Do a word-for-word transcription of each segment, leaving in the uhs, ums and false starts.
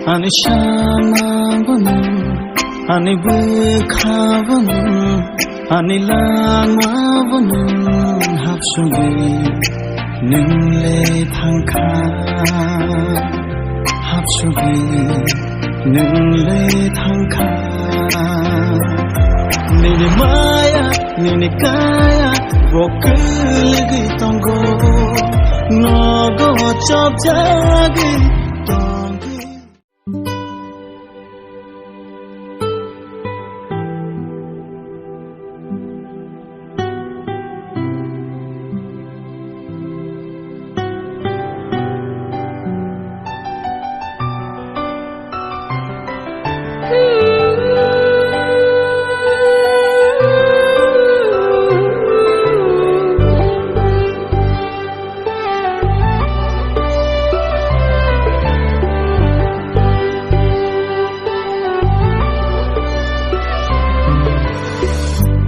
Ani sama bono, ani bwkha bono, ani langma bono hapsugwi nwng le thangkha, hapsugwi nwng le thangkha. Nini maya, nini kaya, bo kwlwgwi tongo, nogo chopjagwi tongwi.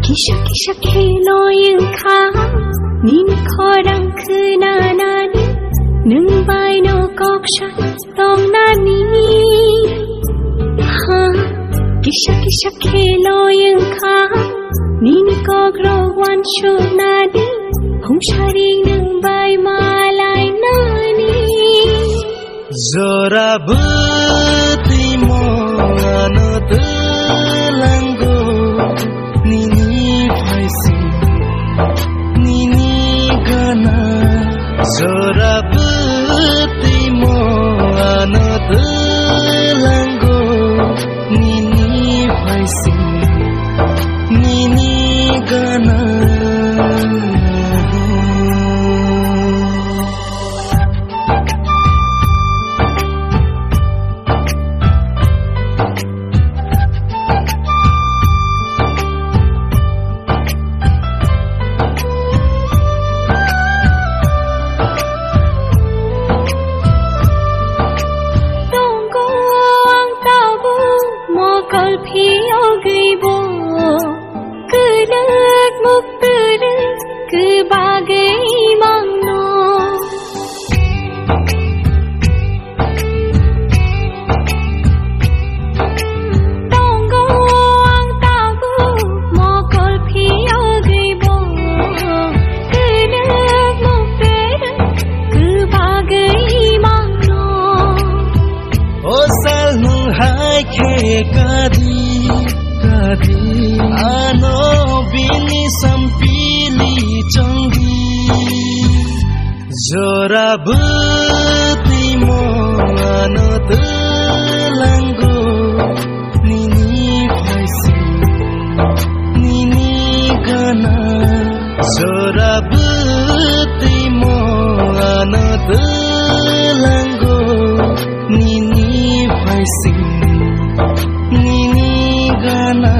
Kisa kisa khe loi wngkha nini khorang khwnanani, nwng bai no kok sa tongnani. Ha, kisa kisa khe loi wngkha nini kok rok uansuknani, hung sari nwng bai malainani. Jora bwtwi mungano twlango nini phaising, nini gana. Jora bwtwi mungano twlango nini phaising, nini gana. Tongo ang tabuk mokol phiyogwi bo. Kwlwk muktwrwk kwbagwi mangno. Tongo ang tabuk mokol phiyogwi bo. Kwlwk muktwrwk kwbagwi mangno. O sal nwng hai khe kadi, kadi. Ano bini sampili chongdi. Jora bwtwi mungano twlango nini phaising, nini gana. Jora bwtwi mungano twlango nini phaising, nini gana.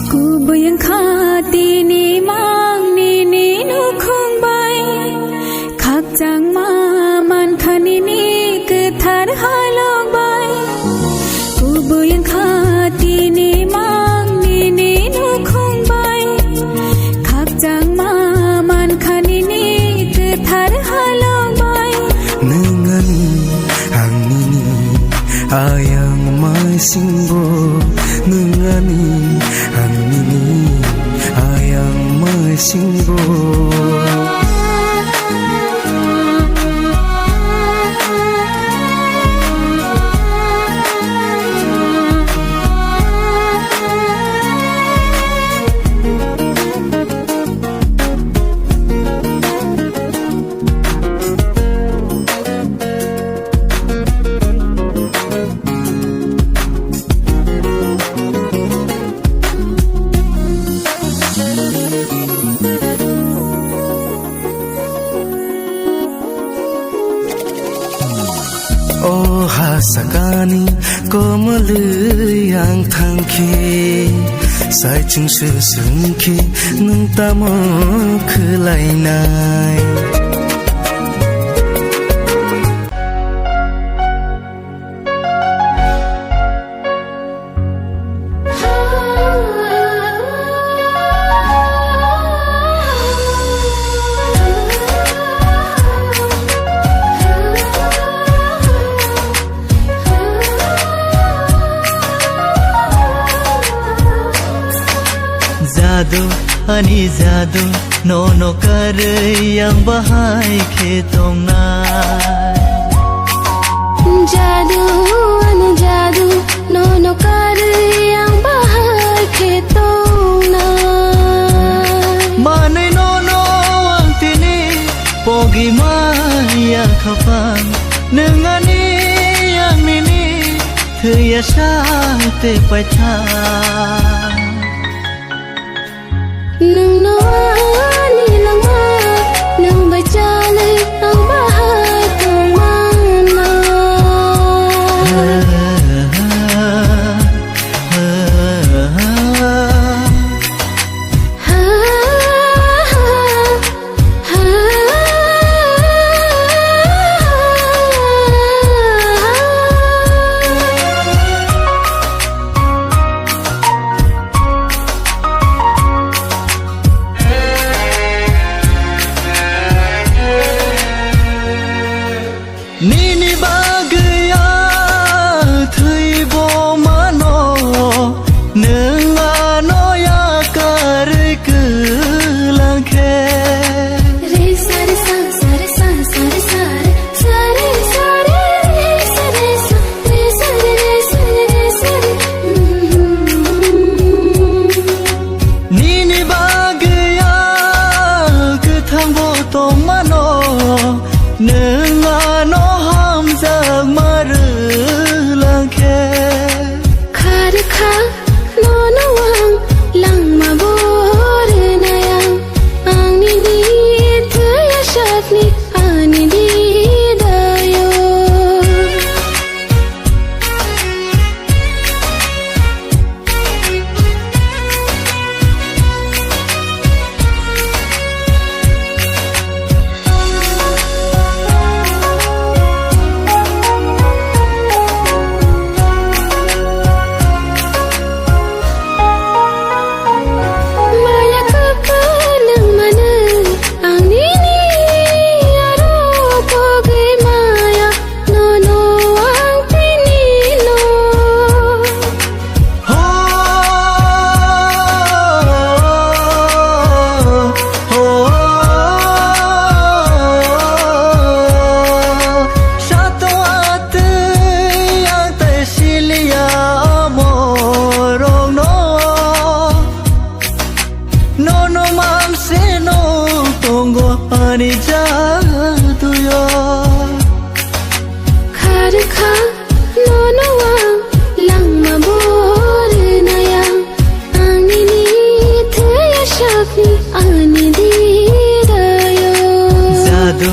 Kubui wngkha tini mang nini nukhung bai, khakchangma mankha nini kwthar halok bai. Kubui wngkha tini mang nini nukhung bai, khakchangma mankha nini kwthar halok bai. Nwng ani ang nini ayang maisingbo, nwng ani ang nini ayang maisingbo. Komolwi ang thangkhe, saichung se swngkhe, nwng tamo khwlainai? Jadu, ani jadu, nono karwi ang bahai khe tongnai. Jadu, ani jadu, nono karwi ang bahai khe tongnai. Manwi nono ang tini pogi maya khaphang, nwng ani ang nini thwiya sa tei paithak. Nwng no ani langma, nwng bai chalwi ang bahai tongmano. Nini bagwi ang thwibo mano, nwng ano yakarwi kwlang khe. Re sa re sa, sa re sa, sa re sa re, sa re sa re, re sa re sa, re sa re, re sa re, re sa re. Nini bagwi ang kwthangbo tongmano, nwng ano hamjakma rwlang khe. Kha rwkha nono ang langma bo rwnai ang, ang nini thwiya sakni ani didayo. Maya kwpal nwng manwi ang nini aro pogwi maya. Nono ang tini no. Ho, ho, ho. Sato atwi ang tai siliya amorokno. Nono mamseno tongo ani jaduyo. Kha rwkha nono ang langma bo rwnai ang, ang nini thwiya sakni ani didayo. Jadu,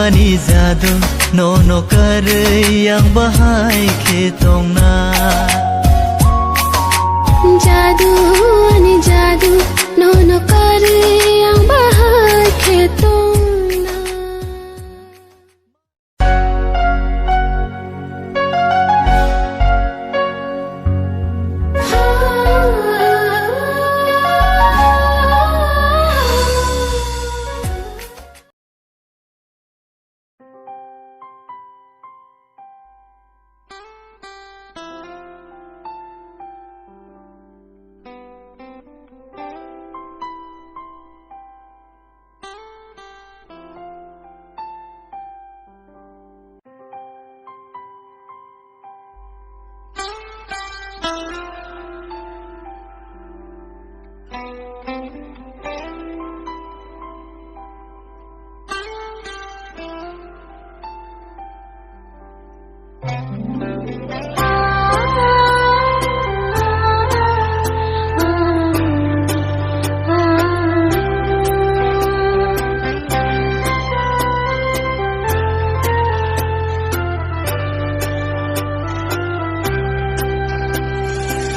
ani jadu, nono karwi ang bahai khe tongna. Jadu, ani jadu, nono karwi ang bahai khe tongna.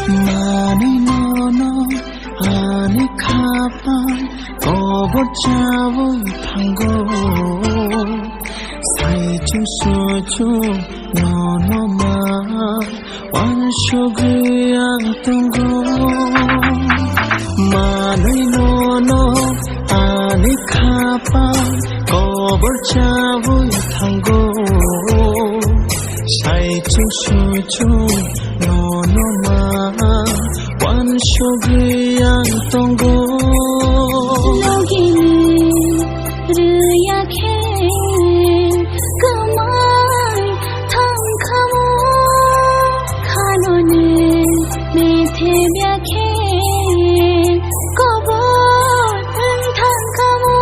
Manwi nono ani khapang kobor chawi thango. Sai chwng soi chwng nono ma wansugwi ang tongo. Manwi nono ani khapang kobor chawi thango. Sai chwng soi chwng nono ma wansugwi ang tongo. Logini rwya khe kwmai thangkhamo, khanoni methebya khe kobor wng thangkhamo.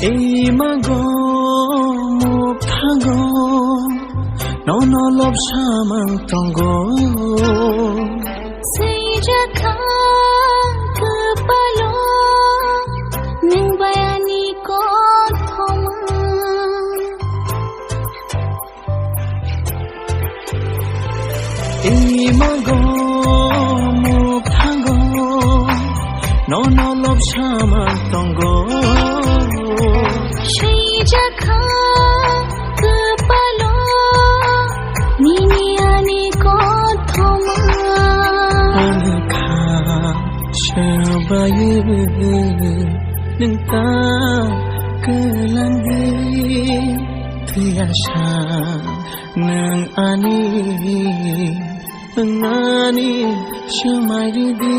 Ei mago mukhago nono lobsamang tongo. Swijak kha kwpalo nwng bai ani kothoma. Imago mukhago nono lobsamang tongo. Swijak kha kwpalo nini ani kothoma. Ani kha swbayu nwng ta kwlangwi thwiya sa nwng ani wngnani swmai rwdi.